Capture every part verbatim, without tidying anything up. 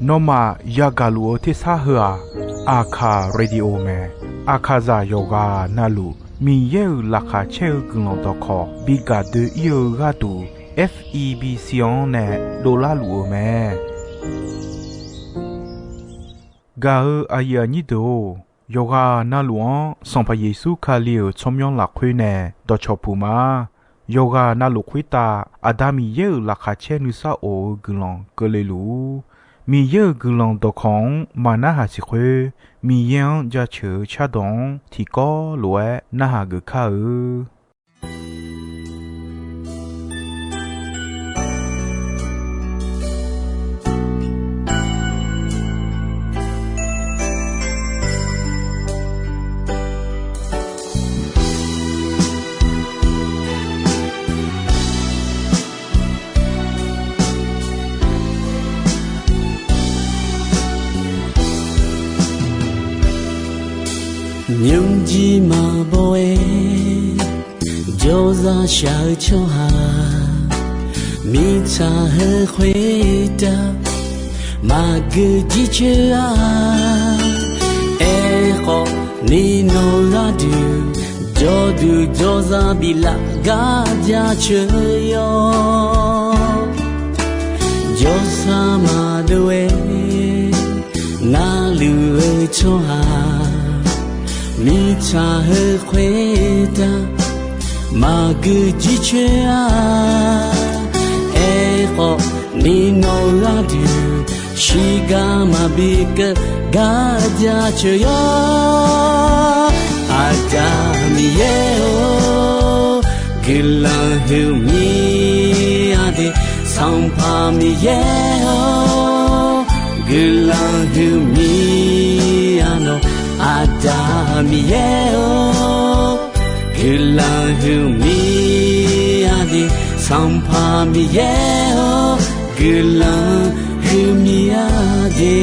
Nawmaf yagaq luf-eu tersar heu-aq, Aqkaq Radio mae. Aqkaqzaq yawqghaq navluf Miqyaer-euq laqkhaq caer-eu guiqlanq dawqkawq bi gaq doe-ir-eu gharduq, F E B C-anr nae dovlar luf-eu mae. Gaq-eu aqyuif aqnyir deuq-or, yawqghaq navluf-anr Sanqpaq Yeqsur Kali-euq tsawrmyanr lafkhoer nae dawqcawq puq ma. Yawqghaq navluf khoertav Aqda Miqyaer-euq laqkhaq caer nuisar of-eu guiqlanq keuvle luf-ur. Miqyaer-euq guiqlanq dawqkawq-anr maqnarhaq siq khoer, Miqyaer-anr jaceuq-eu cardawq-anr tiqkawv lof-aer narhaq geuf kar-eu. Nymrjir maqbaw-aer jawrzaq shaq-eu tsawrhaq, mirtsaq heu khoertav maqgeu jircoer-a. Aerkhawf, ni nawq gharduq jawrduq jawrzaq biflaf gar jaceuq yawr. Jawrsar maqdov-aer narluf-eu tsawrhaq, mirtsaq heu khoertav maqgeu jircoer-a. Aerkhawf, ni nawq gharduq shiqgar maqbi keuv gar jaceuq yawr. Aqda Miqyaer-or, guiqlanq huiqmir-a de. Sanqpaq Miqyaer-or, guiqlanq huiqmir-a nawq. Aqda Miqyaer-or, guiqlanq huiqmir-a de. Sanqpaq Miqyaer-or, guiqlanq huiqmir-a de.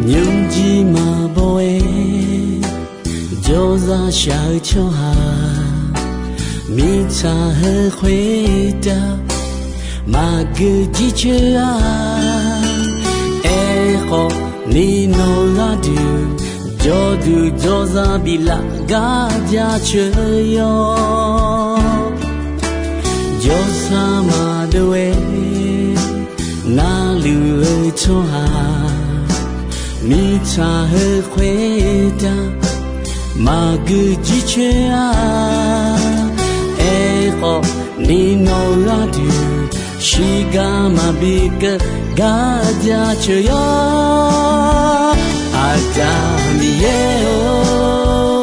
Nymrjir maqbaw-aer jawrzaq shaq-eu tsawrhaq, mirtsaq heu khoertav maqgeu jircoer-a. Aerkhawf, ni nawq gharduq jawrduq jawrzaq biflaf gar jaceuq yawr. Jawrsar maqdov-aer narluf-eu tsawrhaq, mirtsaq heu khoertav maqgeu jircoer-a. Aerkhawf, ni nawq gharduq shiqgar maqbi keuv gar jaceuq yawr. Aqda Miqyaer-or,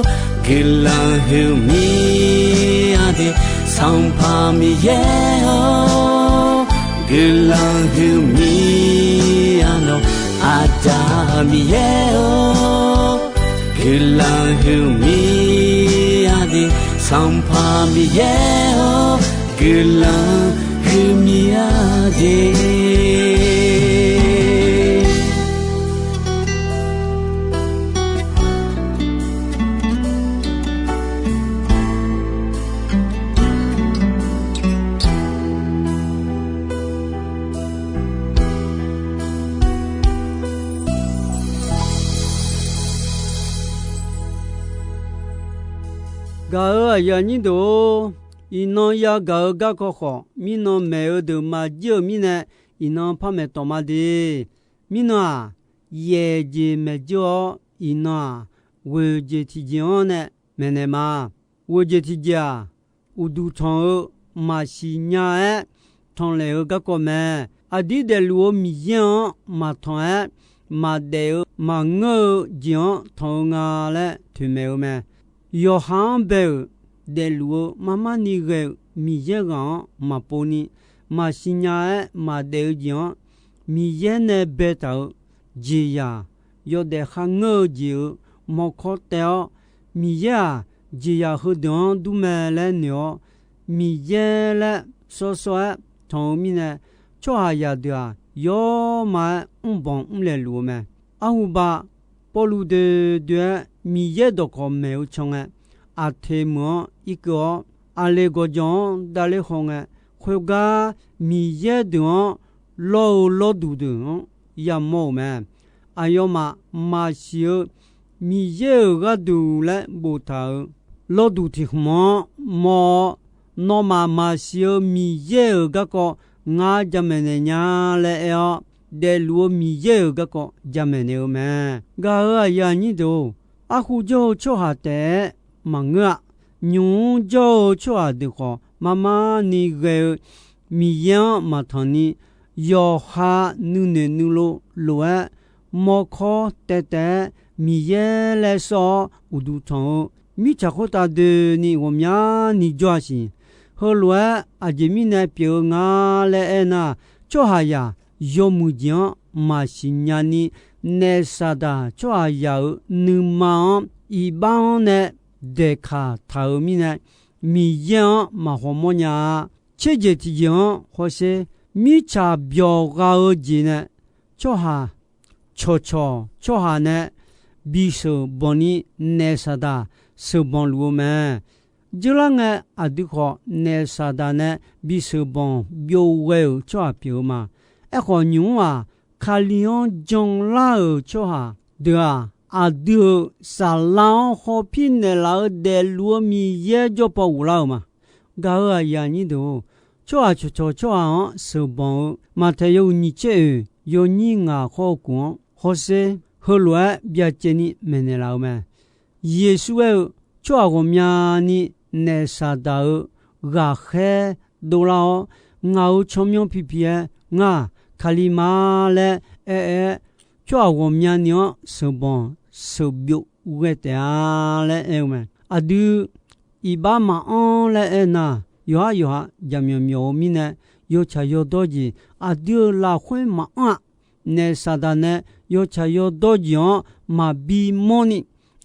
guiqlanq huiqmir-a de. Sanqpaq Miqyaer-or, guiqlanq huiqmir-a nawq. Aqda Miqyaer-or, guiqlanq huiqmir-a de. Sanqpaq Miqyaer-or, guiqlanq huiqmir-a de. Gaq-euq aqyuif aqnyir deuq-or, iqnan yagaq-eu garkawv khawf, mirnan maeq-eu deuq maqjir-euq mirnae, iqnan par maeq tawq ma de. Mirnan-aq, yaeq jeq maeq jir-awr, iqnan-aq, ghoeq jeq tiqjeq-anr nae maeqnaeq ma. Ghoeq jeq tiqjeq-aq, uqduq tanq-eu maqsiq nya-aer tanqlaeq-eu garkawv mae. Aqdir daefluf-eu Miqyaer-anr maqtanq-aer, maqdaef-eu maqngeur-eu jeq-anr tanq-eu nga laer toeqmaeq-eu mae. Yawqha-anr bae-euq daefluf-eu mar mar ni ghae-euq Miqyaer ghaq-anr maqpov ni, maqsiq nya-aer maqdaef-eu jeq-anr Miqyaer nae baetaq-euq jeqzaq, yawdaef kharngeur-eu jeq-euq mawrkawr taev-awr, Miqyaer-aq, jeqzaq heudeuq-anr dur mae laer noeq-awr, Miqyaer laer sawrsawr-aer tanq-eu mirnae, tsawrhaqzaq deuq-aq, yawrma-aer mrbanq mrlaeq luf-eu mae. Arhuba, Pawrluv doe-aer Miqyaer dawqkawq maeq-eu can ngae, Aqteq meuq-anr irkeuv-awr, Aqleqgawqjawq-anr davler haw ngae, khoergar Miqyaer deuq-anr lawr-eu lawrduq deuq-anr yamawr-euq mae. Aqyawfmaf maqsiq-eu Miqyaer-euq gharduq laer boftaq-euq lawrduq tiq khmq-anr mawr-awr, nawmaf maqsiq-eu Miqyaer-euq garkawv ngar jamaeq naeq nya laer aer-awr, daefluf-eu Miqyaer-euq garkawv jamaeq naeq-eu mae. Gaq-euq aqyuif aqnyir deuq-or, arkhu jawr-eu tsawrhaq taef-aer maqngeur-a. Nymq-mr jawr-eu tsawrhaq deuq khawf, marmar ni ghae-eu Miqyaer-anr maqtanq ni, yawqha nuinoeq nuilov lof-aer, mawrkawr taev taev-aer Miqyaer laer sawr-awr uqduq tanq-eu mirtsaq khoertav doeni ghawqmyani jawr-a siq. Heulof-aer aqjeq mirnae pyeuf-eu nga laer aernar, tsawrhaqzaq yawmuiq jeq-anr maqsiq nya ni, naef Saqdaq tsawrhaqzaq-euq nuima-anr iqbax-anr nae daeqkaq taq-euq mirnae, Miqyaer-anr maqhaw mawrnya-a. Tserjeq tiqjeq-anr hawsher, mirtsaq byawq gha-eu jeq nae tsawrhaq cawqcawq tsawrhaq nae bisheuq banq ni naef Saqdaq sheuqbanq luf-eu mae. Dzeurlar ngae aqdui khawf naef Saqdaq nae bisheuq banq byov ghae-euq tsawrhaq pyeuf-eu ma. Aerkhawf nymq-mr-aq, Kali-anr janlar-euq tsawrhaq deuq-aq, aqdui-euq saflar-anr hawpir naeqlaf-eu daefluf-eu Miqyaer jawr paw ghoflar-euq ma. Gaq-euq aqyuif aqnyir deuq-or, tsawrhaq cawqcawq tsawrhaq-anr sheuqbanq-eu Maqtaeq yawhuiq nyiq tser oeq yawnyir ngaq khawr-eu kof-anr hawsher, heulof-aer byacaevni maeqnaeq laf-eu mae. Yeqsur aer-eu, tsawrhaq ghawqmyani naef Saqdaq-euq ghaqkhaer dovlar-awr, ngaq-euq tsawrmyanr pipi-aer ngar-aq Kali ma laer aer-aer, tsawrhaq ghawqmyani-anr sheuqbanq sheuqbyov ghae taef-a laer aer-eu mae. Aqdui iqbax maqanr laer aernar, yawqhar yawqha jaqmyawf myawf-eu mirnae, yawtsaq yawdawr jeq aqdui-euq lafkhoer maqanr-aq, naef Saqdaq nae yawtsaq yawdawr jeq-anr maqbi mawrni,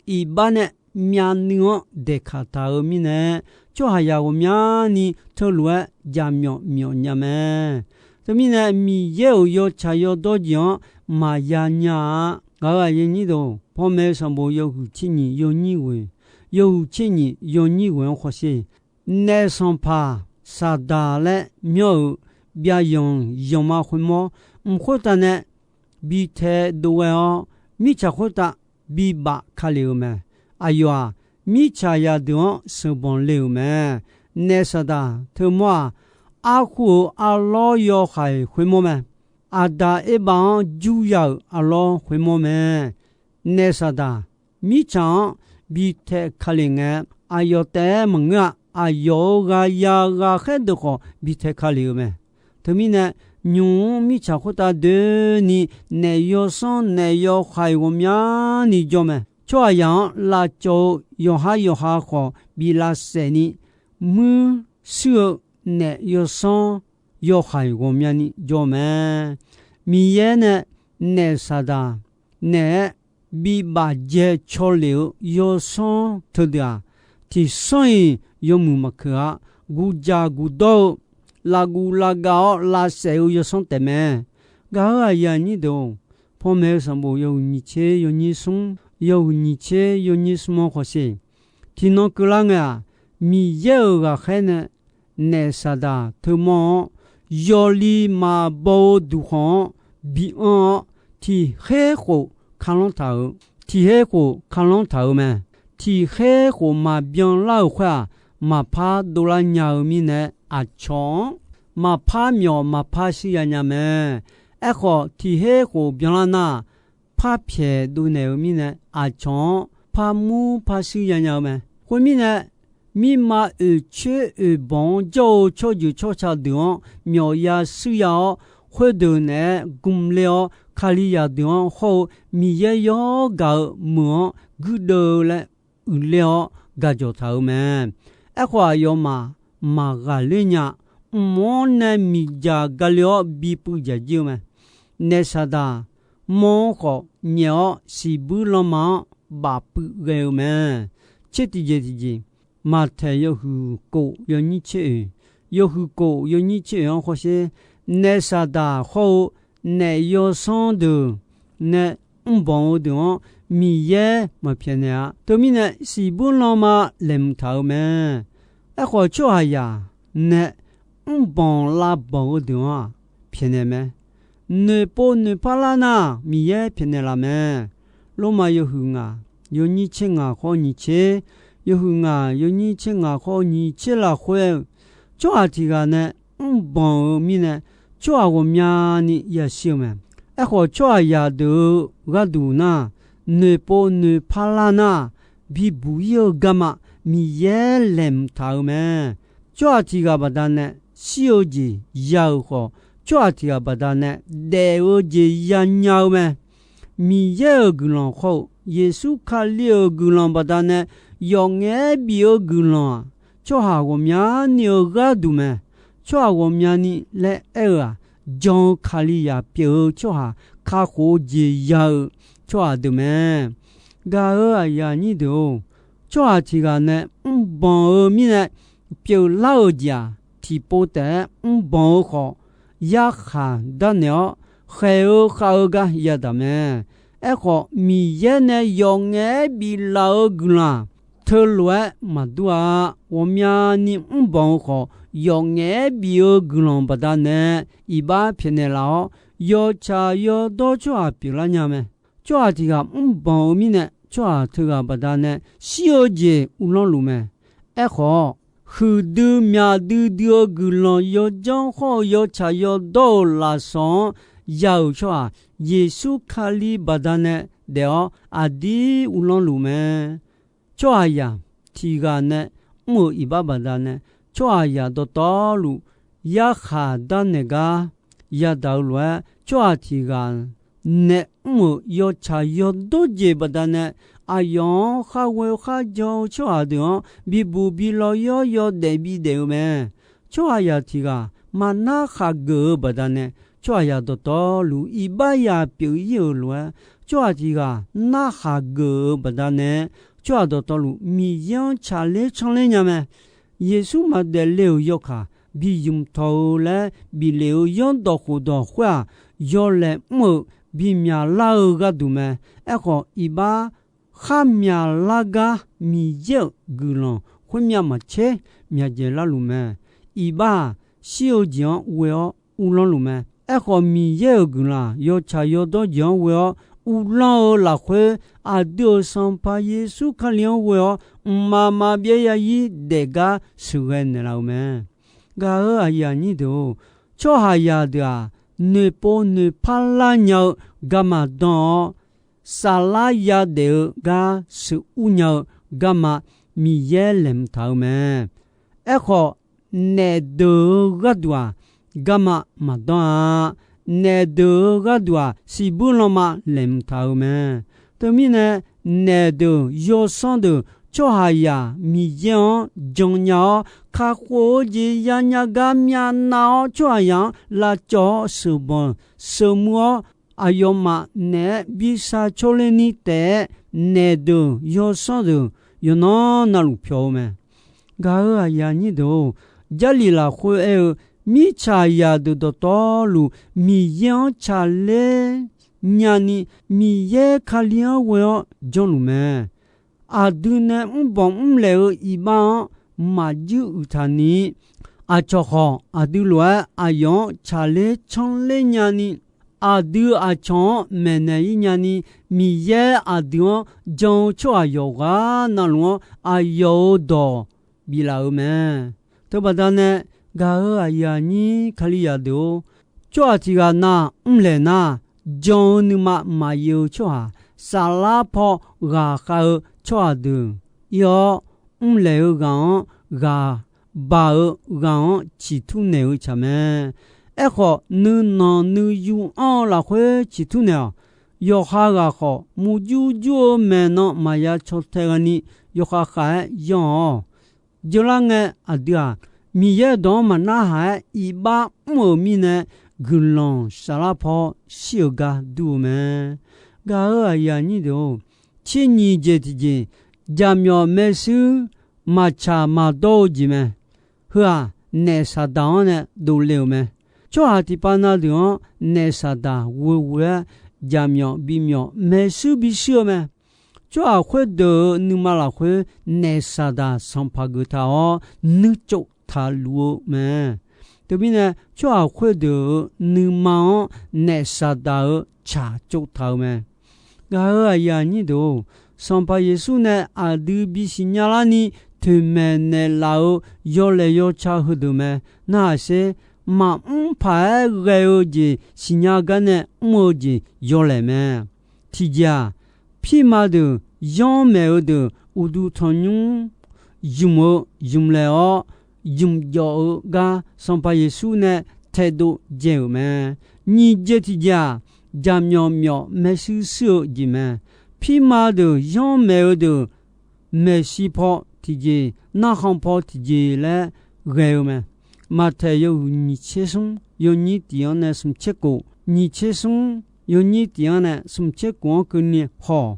iqbax nae myavnuiv-anr daeqkaq taq-eu mirnae, tsawrhaqzaq ghawqmyani teulof-aer jaqmyawf myawf nya mae. Teumirnae Miqyaer-euq yawtsaq yawdawr jeq-anr maqya nya-a. Ngaq-euq aqyuif aqnyir deuq, panmaeq-eu sanqbof yawhuiq tser nyiq yawnyir ghoeq, yawhuiq tser nyiq yawnyir ghoeq-anr hawsher, naef sanqpaq Saqdaq laer myanr-euq byavyanq yanqma khoermawr, mq khoertav nae bi taedov ghae-awr, mirtsaq khoertav bibaf ka lef-euq mae. Aqyawf-aq, mirtsaq zaqdeuq-anr sheuqbanq le-euq mae. Naef Saqdaq teumawr-aq, arkhu-euq arlawr yawhaiq khoermawr mae. Aqdaq Erbav-anr jurya-euq arlawr khoermawr mae. Naef Saqdaq, mirtsaq-anr bi tae ka lef ngae, aqyawf taef-aer maqngeur-a. Aqyawf-euq ghaqyaq ghaqkhaer deuq khawf bi tae ka lef-euq mae. Teumirnae, nymq-mr mirtsaq khoertav doeni naef yawsanr naef yawhaiq ghawqmyani jawr mae. Tsawrhaqzaq-anr lavcawv-eu yawqhar yawqha khawf bi lavsaef ni, muir shuir-eu naef yawsanr yawhaiq ghawqmyani jawr mae. Miqyaer nae naef Saqdaq naeq-aer bibaf jae caw lef-eu yawsanr teudeuq-aq, tiqsanr-iq yawmuiq maqkeuq-a. Guqjaq guqdawr-eu, lavguv lavgav-awr lavsaef-eu yawsanr taef mae. Gaq-euq aqyuif aqnyir deuq-or, panmaeq-eu sanqbof yawhuiq nyiq tser yawnyir smr, yawhuiq nyiq tser yawnyir smr-anr hawsher. Tiqnan keuvlar ngae-aq, Miqyaer-euq ghaqkhaer nae naef Saqdaq teumawr-anr yawli maqbaw-eu duqkhanq-anr bi anr-awr, tiq her khof kalanr taq-euq, tiq her khof kalanr taq-euq mae. Tiq her khof maqbyan lar-euq khoer-aq, maqpar dovlar nya-eu mirnae, aqcawq-anr maqpar myawf maqpar shirya nya mae. Aerkhawf, tiq her khof byanlar nar, par pyaeq dovnaeq-eu mirnae, aqcawq-anr par mur par shirya nya-eu mae. Khoermirnae, mirma oeqcoer oeqbanq-anr jawr-eu tsawrjeuq tsawrca deuq-anr myawfya shuirya-awr, khoerdeuq naeq-aer gmler-awr, Kalizaq deuq-anr hawr-eu Miqyaer yawr gaq-eu meuq-anr guirdeuv-eu laer uiqler-awr gaq jawq taq-euq mae. Aerkhawf, aqyawfmaf maqghaqler nya. Mq-anr nae miqdzaq gale-awr bipuiv dzaq jir-eu mae. naef saqdaq mawr-anr khawf nyaef-awr, siqbuir lanma-anr bafpuiv ghae-eu mae. Tser tiqjeq tiqjeq, Maqtaeq yawhuiq kof yawnyir tser oeq, yawhuiq kof yawnyir tser oeq-anr hawsher, naef saqdaq hawr-eu naef yawsanr deuq nae mrbanq-eu deuq-anr Miqyaer maqpyaeqnaeq-a. Teumirnae, siqbuir lanma laeqhmq taq-eu mae. Aerkhawf, tsawrhaqzaq nae mrbanq lavbanq-eu deuq-anr-aq, pyaeqnaeq mae. Noeqpov noeqpar lar nar, Miqyaer pyaeqnaeq laf mae. Lormav yawhuiq ngaq yawnyir tser ngaq khawr nyiq tser, yawhuiq ngaq yawnyir tser ngaq khawr nyiq tser lafkhoer-eu, tsawrhaq tiq ghaq nae mrbanq-eu mirnae, tsawrhaq ghawqmyani yashir-eu mae. Aerkhawf, tsawrhaqzaq deuq-eu gharduq nar, noeqpov noeqpar lar nar, bibuq ir-eu garma Miqyaer laeqhmq taq-eu mae. Tsawrhaq tiq ghaq baqdanae shir-eu jeq ya-euq khawf, tsawrhaq tiq ghaq baqdanae daef-eu jeq yanya-eu mae. Miqyaer-euq guiqlanq hawr-eu Yeqsur Kali-euq guiqlanq baqdanae yawf ngaef-aer bif-eu guiqlanq-aq, tsawrhaq ghawqmyani-eu gharduq mae. Tsawrhaq ghawqmyani laer aer-eu-aq, jan-eu Kalizaq pyeuf-eu tsawrhaq, kakhof-eu jeq ya-eu tsawrhaq deuq mae. Gaq-euq aqyuif aqnyir deuq-or, tsawrhaq tiq ghaq nae mrbanq-eu mirnae pyeuflar-euq jeq-aq, tiqpov taef-aer mrbanq-eu khawf, yarkhaq darnaeq-awr khaeq-eu khav-eu gar yadaq mae. Aerkhawf, Miqyaer nae yawf ngaef-aer biflaf-eu guiqlanq teulof-aer maqdur-a. Ghawqmyani mrbanq-eu khawf, yawf ngaef-aer bif-eu guiqlanq baqdanae iqbax pyaeqnaeq laf-awr, yawtsaq yawdawr tsawrhaq pyeuflar nya mae. Tsawrhaq tiq ghaq mrbanq-eu mirnae, tsawrhaq teughaq baqdanae shir-eu jeq uvlanr luf mae. Aerkhawf, huiqdui myaq duidui-eu guiqlanq yawjanr hawr-eu yawtsaq yawdawr-euq lafsawq-anr ya-euq tsawrhaq Yeqsur Kali baqdanae daef-awr aqdir uvlanr luf mae. Tsawrhaqzaq tiq ghaq nae mr-euq iqbax baqdanae, tsawrhaqzaq dawqtawvluf yarkhaq darnaeq gar yadaq-eu lof-aer, tsawrhaq tiq ghaq nae mr-euq yawtsaq yawdawr jeq baqdanae, aqyawf-anr khar ghoe khar jan-eu tsawrhaq deuq-anr bibuq bi law yawr yawdaef bidaef-eu mae. Tsawrhaqzaq tiq ghaq maqnar khaqgeuf-eu baqdanae, tsawrhaqzaq dawqtawvluf iqbax yaq pyeuf ir-euq lof-aer, tsawrhaq tiq ghaq narhaq geuf-eu baqdanae, tsawrhaq dawqtawvluf Miqyaer-anr tsaqler tsanrler nya mae. Yeqsur maqdaef le-euq yawkaq bi ymq tawq-eu laer bif lef-eu zanrdawq khofdawq khoer-aq, yawlaeq mr-eu bi myaqlar-eu gharduq mae. Aerkhawf, iqbax khar myaqlar gar Miqyaer-euq guiqlanq khoermyav maqtser myaqdzaeq larluf mae. Iqbax-aq, shir-eu jeq-anr ghoe-awr uvlanr luf mae. Aerkhawf, Miqyaer-euq guiqlanq yawtsaq yawdawr jeq-anr ghoe-awr uvlanr-eu lafkhoer, aqdui-euq Sanqpaq Yeqsur Kali-anr ghoe-awr mqmaq maqbyav zarzir daef gar sheuqghae naeqlaf-eu mae. Gaq-euq aqyuif aqnyir deuq-or, tsawrhaqzaq deuq-aq, noeqpov noeqpar lar nya-eu garma dan-awr, saflar yadaef-eu gar sheuqur nya-eu garma Miqyaer laeqhmq taq-eu mae. Aerkhawf, naef deuq-eu gharduq-aq, garma maqdanr-a. Naef deuq-eu gharduq-aq, siqbuir lanma laeqhmq taq-eu mae. Teumirnae, naef deuq yawsanr deuq tsawrhaqzaq Miqyaer-anr jannya-awr, kakhof-eu jeq yanya gar myavnav-awr, tsawrhaqzaq-anr lavcawv-awr sheuqbanq sheuqmuiq-awr, aqyawfmaf naeq-aer bi shar cawrler ni taef-aer, naef deuq yawsanr deuq yawqnan navluf pyawq-eu mae. Gaq-euq aqyuif aqnyir deuq-or, Jarlif lafkhoer aer-eu, mirtsaqzaq deuq dawqtawvluf Miqyaer-anr tsaqler nyani, Miqyaer Kali-anr ghoe-awr janrluf mae. Aqdui nae mrbanq mrlaeq-eu iqbax-anr maqjuir uiqtaq ni, aqcawq khawf aqdui lof-aer aqyawf-anr tsaqler tsanrler nyani, aqdui aqcawq-anr maeqnaeq ir nyani, Miqyaer aqdui-anr jan-eu tsawrhaq yawqghaq navluf-anr aqyawf-euq dawq biflaf-euq mae. Teubaqda nae, gaq-euq aqyuif aqnyir Kalizaq deuq-or, tsawrhaq tiq ghaq na mrlaeq nar, jan-eu nuima maqyaeq-eu tsawrhaq, saflar paw ghaqkhav-eu tsawrhaq deuq ir-awr, mrlaeq-eu ghaq-anr ghaq baq-eu ghaq-anr ciqtur naeq-eu tsaq mae. Aerkhawf, nuinanq nuiyu anr-eu lafkhoer ciqtur naeq-awq. Yawqha ghaq khawf, murjur jur-eu maeqnan maqya caw tae ghaeni, yawkhav khav-aer yanr-awq. Jeurlar ngae, aqdui-aq, Miqyaer-euq dawq-anr maqnarhaq-aer iqbax mr-euq mirnae, guiqlanq saflar paw shir-euq gar dur-eu mae. Gaq-euq aqyuif aqnyir deuq-or, tser nyiq jeq tiqjeq, jaqmyawf maershuir maqtsaq maqdawr-eu jeq mae. Heu-aq, naef Saqdaq-anr nae dovle-euq mae. Tsawrhaq tiqpav na deuq-anr naef Saqdaq ghoeghoe-aer, jaqmyawf bimyawf maershuir bishir-eu mae. Tsawrhaq khoerdeuq-euq nuima lafkhoer naef Saqdaq sanqpaq geuf taq-awr nuirtsov taqluf-eu mae. Teumirnae, tsawrhaq khoerdeuq-euq nuima-anr naef Saqdaq-euq tsaq tsov taq-eu mae. Gaq-euq aqyuif aqnyir deuq-or, Sanqpaq Yeqsur nae aqdui bisiqnya larni toeqmaeq naeqlaf-eu yawlaeq yawca heudeuq mae. Narhaq sher, maqmr paq-aer ghae-eu jeq siqnya gar nae mr-eu jeq yawlaeq mae. Tiqjeq-aq, pirma deuq yanr maeq-eu deuq uqduq tanqnymr zmq-eu zmq laeq-awr, zmq jawf-eu gar Sanqpaq Yeqsur nae taedov dzae-euq mae. Nyiq jeq tiqjeq-aq, jaqmyawf myawf maershuir shuir-eu jeq mae. Pirma deuq yanr maeq-eu deuq maeqshi paw tiqjeq, narkhan paw tiqjeq laer ghae-eu mae. Maqtaeq yawhuiq nyiq tser smr yawnyir tiq-anr nae smq tser kof, nyiq tser smr yawnyir tiq-anr nae smq tser kof-anr keuvni haw,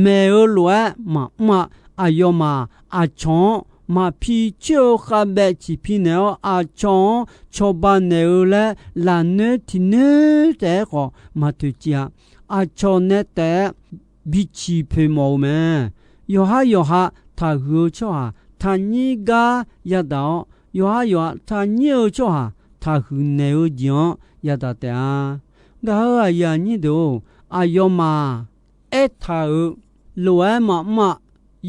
maeq-eu lof-aer maqmr-a. Aqyawfmaf aqcawq-anr maqpi coer-eu khavbaev ciqpi naeq-awr, aqcawq-anr cawba naeq-eu laer lafnoer tiqnoer taef-aer khawf maq toeqciv-a. Aqcawq nae taef-aer biciq poeq mawf-eu mae. Yawqhar yawqha taqhuiq-eu tsawrhaq taqnyir gar yadaq-awr, yawqhar yawqha taqnyir-eu tsawrhaq taqhuiq naeq-eu jeq-anr yadaq taef-a. Gaq-euq aqyuif aqnyir deuq-or, aqyawfmaf aertaq-euq lof-aer maqmr-a.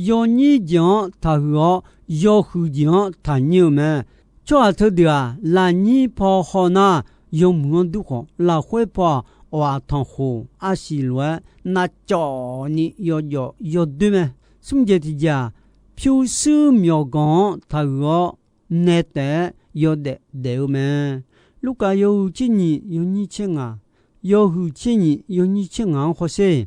Yawnyir jeq-anr taqhuiq-awr, yawhuiq jeq-anr taqnyir-eu mae. Tsawrhaq teudeuq-aq, lafnyir paw haw nar, yawmuiq-anr dur khawf, lafkhoer paw-aq, awq-aq tanqkhoq arsiq lof-aer navcawv ni yawjawf yawdoer mae. Smr jeq tiqjeq-aq, pyurshuir myawqganq-anr taqhuiq-awr, nae taef-aer yawdaef daef-eu mae. Lurkaf yawhuiq tser nyiq yawnyir tser ngaq, yawhuiq tser nyiq yawnyir tser ngaq-anr hawsher.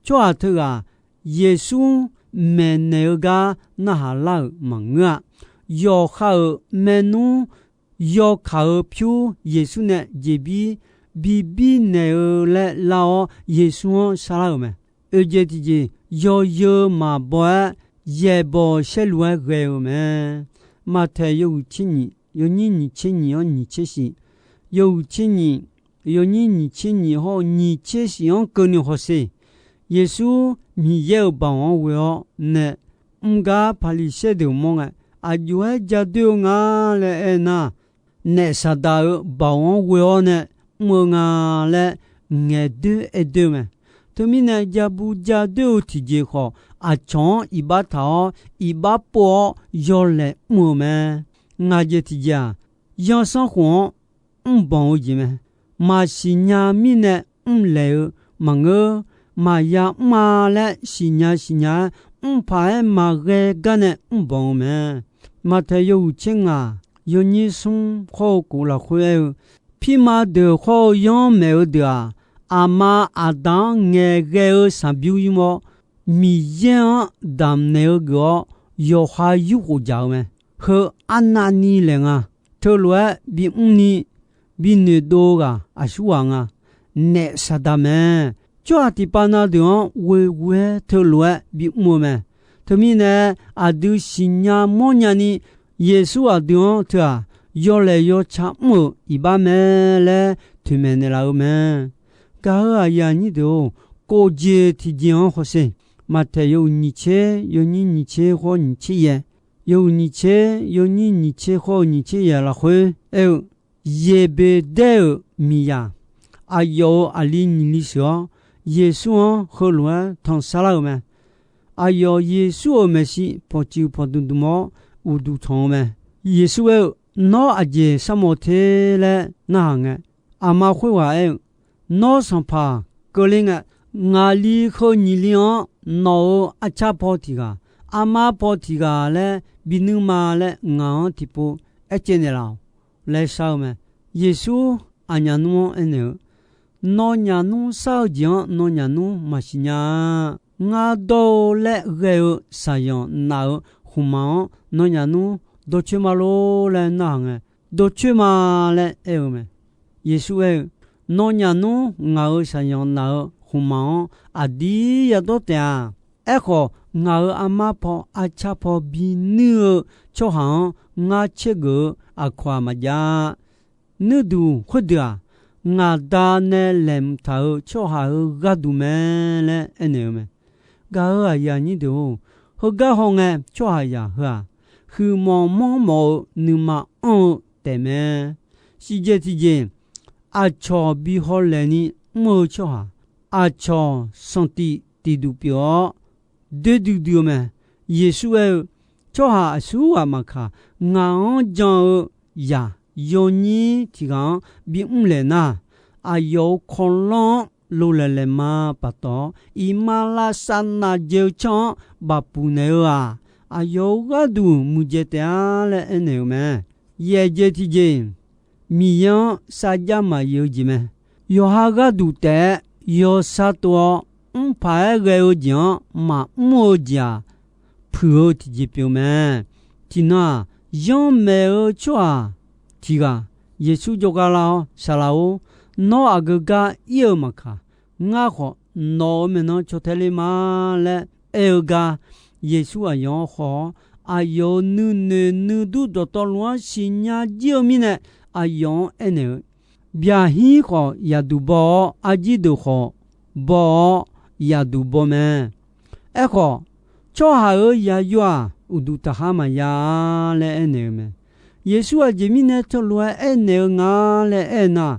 Tsawrhaq teughaq Yeqsur maeqnaeq-eu gar narhaq lar-euq maqngeur-a. Yawqha-euq maernmr yawkaq-eu pyur Yeqsur nae jeqbir bi birnaeq-eu laer lar-awr, Yeqsur-anr sharlar-euq mae. Oeq jeq tiqjeq, yawzeu maqbaw-aer yaeqbawq saerlu-aer ghae-eu mae. Maqtaeq yawhuiq tser nyiq yawnyir nyiq tser nyiq-anr nyiq tser shiq, yawhuiq tser nyiq yawnyir nyiq tser nyiq hawr-eu nyiq tser shiq-anr keuvni hawsher. Yeqsur Miqyaer-euq baoq-anr ghoe-awr nae mr gar Paqliqsaer deuq mawr ngae, aqjox-aer ja doer-eu nga laer aernar, naef Saqdaq-euq baoq-anr ghoe-awr nae mr-eu nga laer ngaeq doer aer doer-eu mae. Teumirnae, ja bu ja doer-eu tiqjeq khawf, aqcawq-anr iqbax taq-awr, iqbax pov-awr yawlaeq mr-eu mae. Ngaq jeq tiqjeq-aq, yanrsanrkhof-anr mrbanq-eu jeq mae. Maqsiq nya mirnae mrlaeq-eu maqngeur. Maqya mr-a laer siqnya siqnya-aer, mr paq-aer maqghae gar nae mrbanq-eu mae. Maqtaeq yawhuiq tser ngaq yawnyir smr khawr-eu kof lafkhoer aer-eu, pirma deuq khawr-eu yanr maeq-eu deuq-aq, aqma aqda-anr ngaeqghae-eu saqbyur ymr-awr, Miqyaer-anr damqnaeq-eu geuf-awr, yawqha yurkhof jaq-eu mae. Heu arnavni laeq nga. Teulof-aer bimr ni binoeqdov-eu ghaq aqsurghaq nga. Naef Saqdaq mae. Tsawrhaq tiqpav na deuq-anr ghoeghoe-aer teulof-aer bimr-eu mae. Teumirnae, aqdui siqnya mawrnya ni, Yeqsur aqdui-anr teu-aq, yawlaeq yawca mr-euq iqbax mae laer toeqmaeq naeqlaf-eu mae. Gaq-euq aqyuif aqnyir deuq-or, kof jeq tiqjeq-anr hawsher. Maqtaeq yawhuiq nyiq tser yawnyir nyiq tser khawr nyiq tser yaeq, yawhuiq nyiq tser yawnyir nyiq tser khawr-eu nyiq tser yaeq lafkhoer aer-eu, Yeqbeqdaer-euq miqyaq, aqyawf-euq aqli nyiq li sheuq-awr, Yeqsur-anr heulof-aer tanqsar lar-euq mae. Aqyawf Yeqsur-euq maeqshi pawqtsuif pawqdmq dmq-awr uqduq tanq-eu mae. Yeqsur aer-eu, Nawr aqjeq sharmawf te laer narhaq ngae, aqma khoerghaq aer-eu, Nawr sanqpaq keuvler ngae, ngaqli heu nyiq li-anr nawq-euq arcar paw tiq ghaq, armar paw tiq ghaq laer binuir ma laer ngaq-anr tiqpov aercaev naeqlaf-awq laer shar-eu mae. Yeqsur aqnyaf nmr-anr aernaeq-eu, Nawnyaf nmr shar-eu jeq-anr nawnyaf nmr maqsiq nya-a. Ngar dawr-eu laer ghae-eu shaqzanq naf-euq khmqmaq-anr nawnyaf nmr dawrcoer ma lor laer narhaq ngae, dawrcoer ma laer aer-eu mae. Yeqsur aer-eu, Nawnyaf nmr ngaq-euq shaqyanq naf-eu khmqmaq-anr aqdir yadawr taef-a. Aerkhawf, ngaq-euq armar paw arcar paw binuir-eu tsawrhaq-anr ngar caergeuf-eu aqkawq-aq maqjav. Nuirduq khoerdeuq-aq, ngaq Da nae laeqhmq taq-euq tsawrhaq-euq gharduq mae laer aernaeq-eu mae. Gaq-euq aqyuif aqnyir deuq-or, heugar hawngae tsawrhaqzaq heu-aq, huiqmawf manrmawf-eu nuima anr-eu taef mae. Siqjeq tiqjeq, aqcawq bi hawlaeq ni mr-eu tsawrhaq, aqcawq sanqtif tiqduq pyeuf-awr, doer duidui-eu mae. Yeqsur aer-eu, Tsawrhaq aqsurghaq maqkaq, ngaq-anr jan-eu zaq yawnyir tiq ghaq-anr bimr laeq nar, aqyawf-euq kawlanr-anr lolaeq laeq ma paftawf-awr, iqmalavshav navjae-eu tsanr-anr bafpuq naeq-eu-aq, aqyawf-euq gharduq muiqdzaeq taef-a laer aernaeq-eu mae. Yaeq jeq tiqjeq, Miqyaer-anr sarjax maqyif-eu jeq mae. Yawqha gharduq taef-aer yawsar tov-awr, mrpaq-aer ghae-eu jeq-anr maqmr-eu jeq-aq, puiq-eu tiqjeq pyeuf mae. Tiqnan-aq, yanrmaeq-eu tsawrhaq tiq ghaq Yeqsur jawrgar lar-awr, Saqlaq-or, nawr aqgeu gar ir-eu maqkaq, ngar khawf nawq-euq maeqnan caw tae ler ma laer aer-eu gar, Yeqsur aqyawf-anr khawf-awr, aqyawf-euq nuinoeq nuidur dawqtawvluf-anr siqnya jir-eu mirnae, aqyawf-anr aernaeq-eu, Byaqhir khawf yaqduq baw-awr, arjir deuq khawf baw-awr yaqduq baw mae. Aerkhawf, tsawrhaq-euq yayawr-aq, uqduq taqkhar maqya-a laer aernaeq-eu mae. Yeqsur aqjeq mirnae teulof-aer aernaeq-eu nga laer aernar,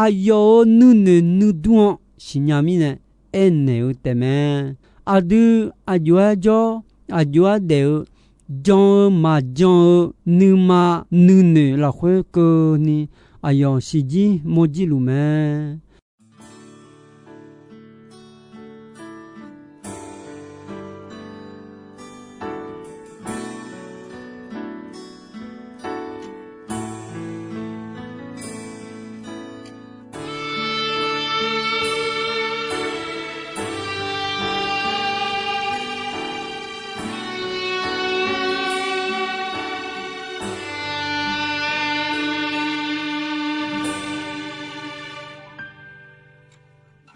aqyawf-euq nuinoeq nuidur-anr siqnya mirnae aernaeq-eu taefmae. Aqdui aqjox-aer jawr, aqjox-aer daef-eu, jan-eu maqjan-eu nuima nuinoeq lafkhoer keuvni, aqyawf siqjir mawrjir luf mae.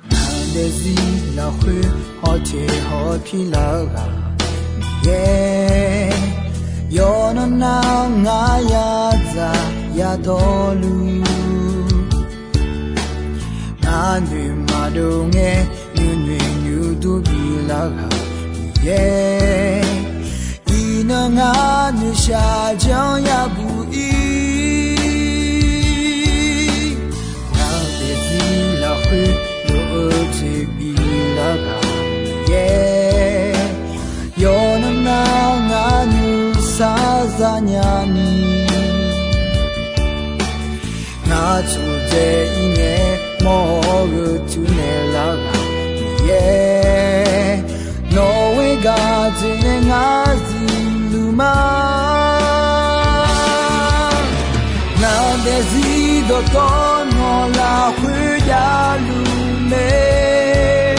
Ngaq daefzir lafkhoer hawteq hawpir lar-eu ghaq Miqyaer, yawqnan nar ngar yadzaq yadawrluf, ngar noeq maqdov ngae nuinoeq nuidur bilar ghaq Miqyaer, iqnan ngar noeqshaq janr yabuq ir. Ngaq daefzir lafkhoer lof-eu jeq bilar ghaq Miqyaer, yawqnan nar ngar nuisar zanya ni, ngar tsofdzae ir ngae mawr-awr gheutuf naeqlar ghaq Miqyaer, nawq-euq gaq jeq nae ngar zuiqluf ma. Ngaq daefzir dawqtawvluf nawq lafkhoer javluf mae.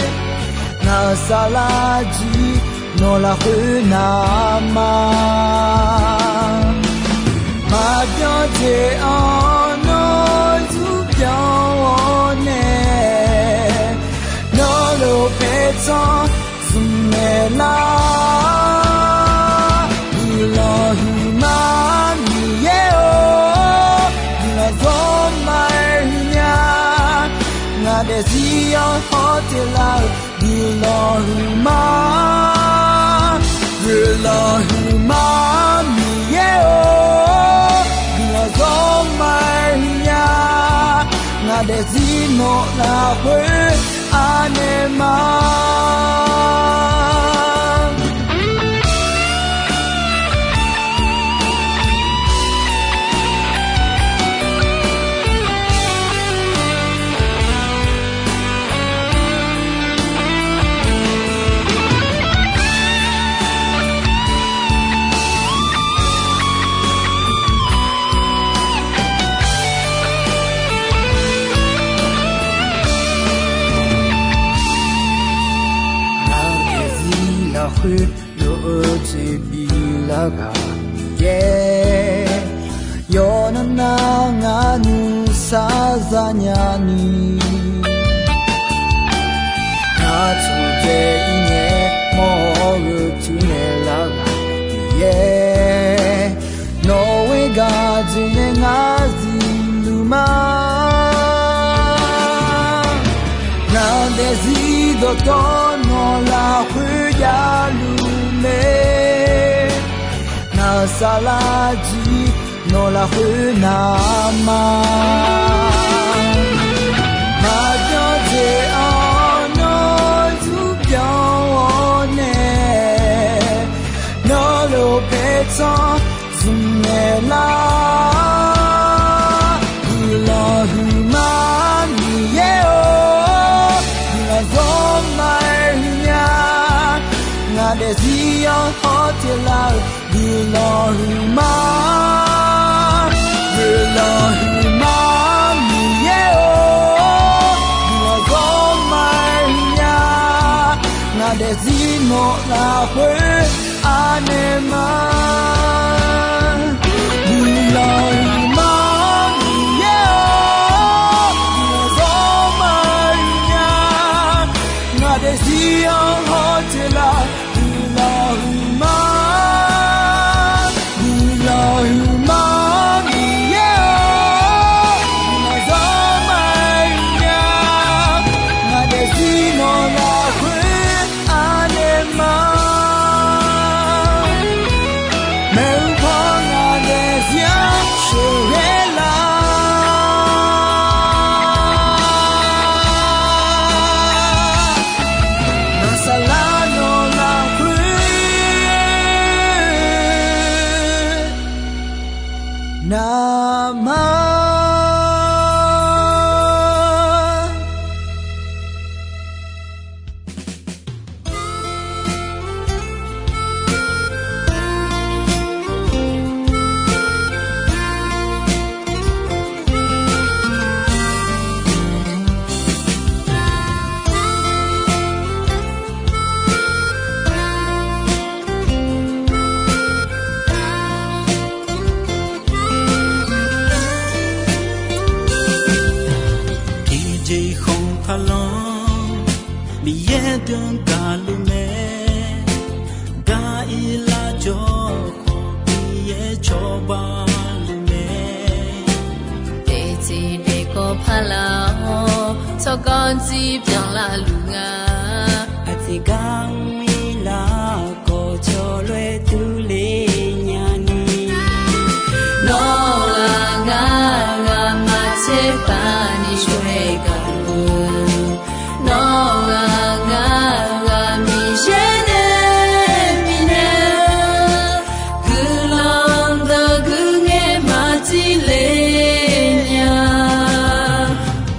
Ngaq saflar jir nawq lafkhoer navma, maqbyan jeq-anr nawr zurbyan-awr nae, nawr lof paertsanr zmq naeqlar. Guiqlanq huiqma Miqyaer-or, guiqlanq zawrma-aer huiqnya. Ngaq daefzir-anr hawteq lar-euq guiqlanq huiqma, guiqlanq huiqma Miqyaer-or, guiqlanq zawrma-aer huiqnya. Ngaq daefzir nawq lafkhoer anaeq ma. Ngaq daefzir lafkhoer lof-eu jeq bilar ghaq Miqyaer, yawqnan nar ngar nuisar zanya ni, ngaq tmqdzae-ir ngae mawr-eu tmr naeqlar ghaq Miqyaer, nawq-eu gaqdzae nae ngar zifluf ma. Ngaq daefzir dawqtawvluf nawq lafkhoer javluf mae. Ngaq saflar jir nawq lafkhoer navma. Maqbyan dzaeq-awr nawr zmqbyan-awr nae, nawr lof paertsanr zmqnaeq lar. Guiqlanq huiqma Miqyaer-or, guiqlanq zawrma-aer huiqnya. Ngaq daefzir-anr hawteq lar-euq guiqlanq huiqma. Guiqlanq huiqma Miqyaer-or, guiqlanq zawrma-aer huiqnya. Ngaq daefzir nawq lafkhoer anaeq ma. Guiqlanq huiqma Miqyaer-or, guiqlanq zawrma-aer huiqnya. Ngaq daefzir-anr hawteq lar guiqlanq huiqma. Guiqlanq huiqma Miqyaer-or, guiqlanq zawrma-aer huiqnya. Ngaq daefzir nawq lafkhoer anaeq ma. Maeqhu paw ngaq daefzir-anr sheuqghae lar. Ngaq saflar nawq lafkhoer navma. Tiqjeq khanq taqlanr Miqyaer deuq-anr gaqluf mae. Gaq-ir lar jawr khawf Miqyaer cawba luf mae. Daefteq daefkawv paq lar-awr tsawrganr jir byanlar luf nga. Aqjeq gar mr-ir lar khawf cawlof-aer durler nyani. Nawr-aq ngar ghaq maqtser paq ni shawr-aer gaq-eu. Nawr-aq ngar ghaq Miqyaer nae bifnaeq-eu. Guiqlanq dawq guiqngaer maqjir le nya.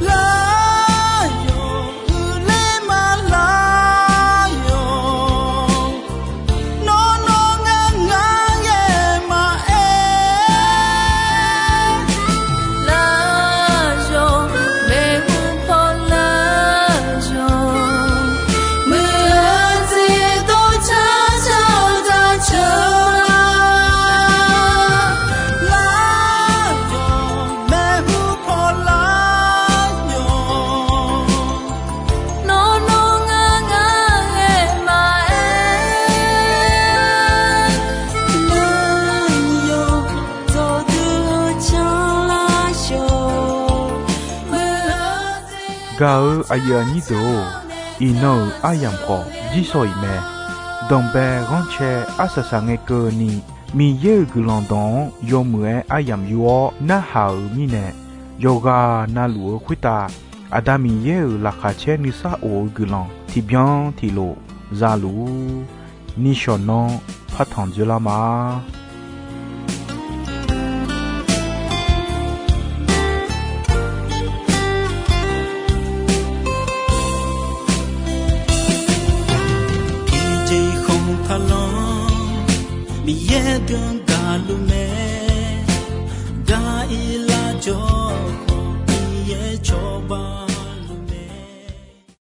Lar yawq uiqler ma lar yawq. Nawr nawr ngar ngar ghae maqaer. Lar yawq maeqhu paw lar yawq. Muiq-eu jeq dawrcar car-eu dawrceuq. Lar yawq maeqhu paw lar yawq. Nawr nawr ngar ngar ghae maqaer. Lar yawq dawqdui-eu canlar yawq. Gaq-eu aqyuif aqnyir deuq-or, iqnan-euq aryamq khawf jir shawq-iq mae. Danqbae ghanrcae arsaq saq ngae keuvni, Miqyaer-euq guiqlanq dawq-anr yawmuiq-aer aryamq yur-awr narhaq-euq mirnae, yawqghaq na luf-eu khoertav Aqda Miqyaer-euq laqkhaq caer nuisar of-eu guiqlanq tiqbyan tiqlof za luf-ur. Nishawq nanr partanq dzoerlar ma. Tiqjeq khanq taqlanr Miqyaer deuq-anr gaqluf mae. Gaq-ir lar jawr khawf Miqyaer cawba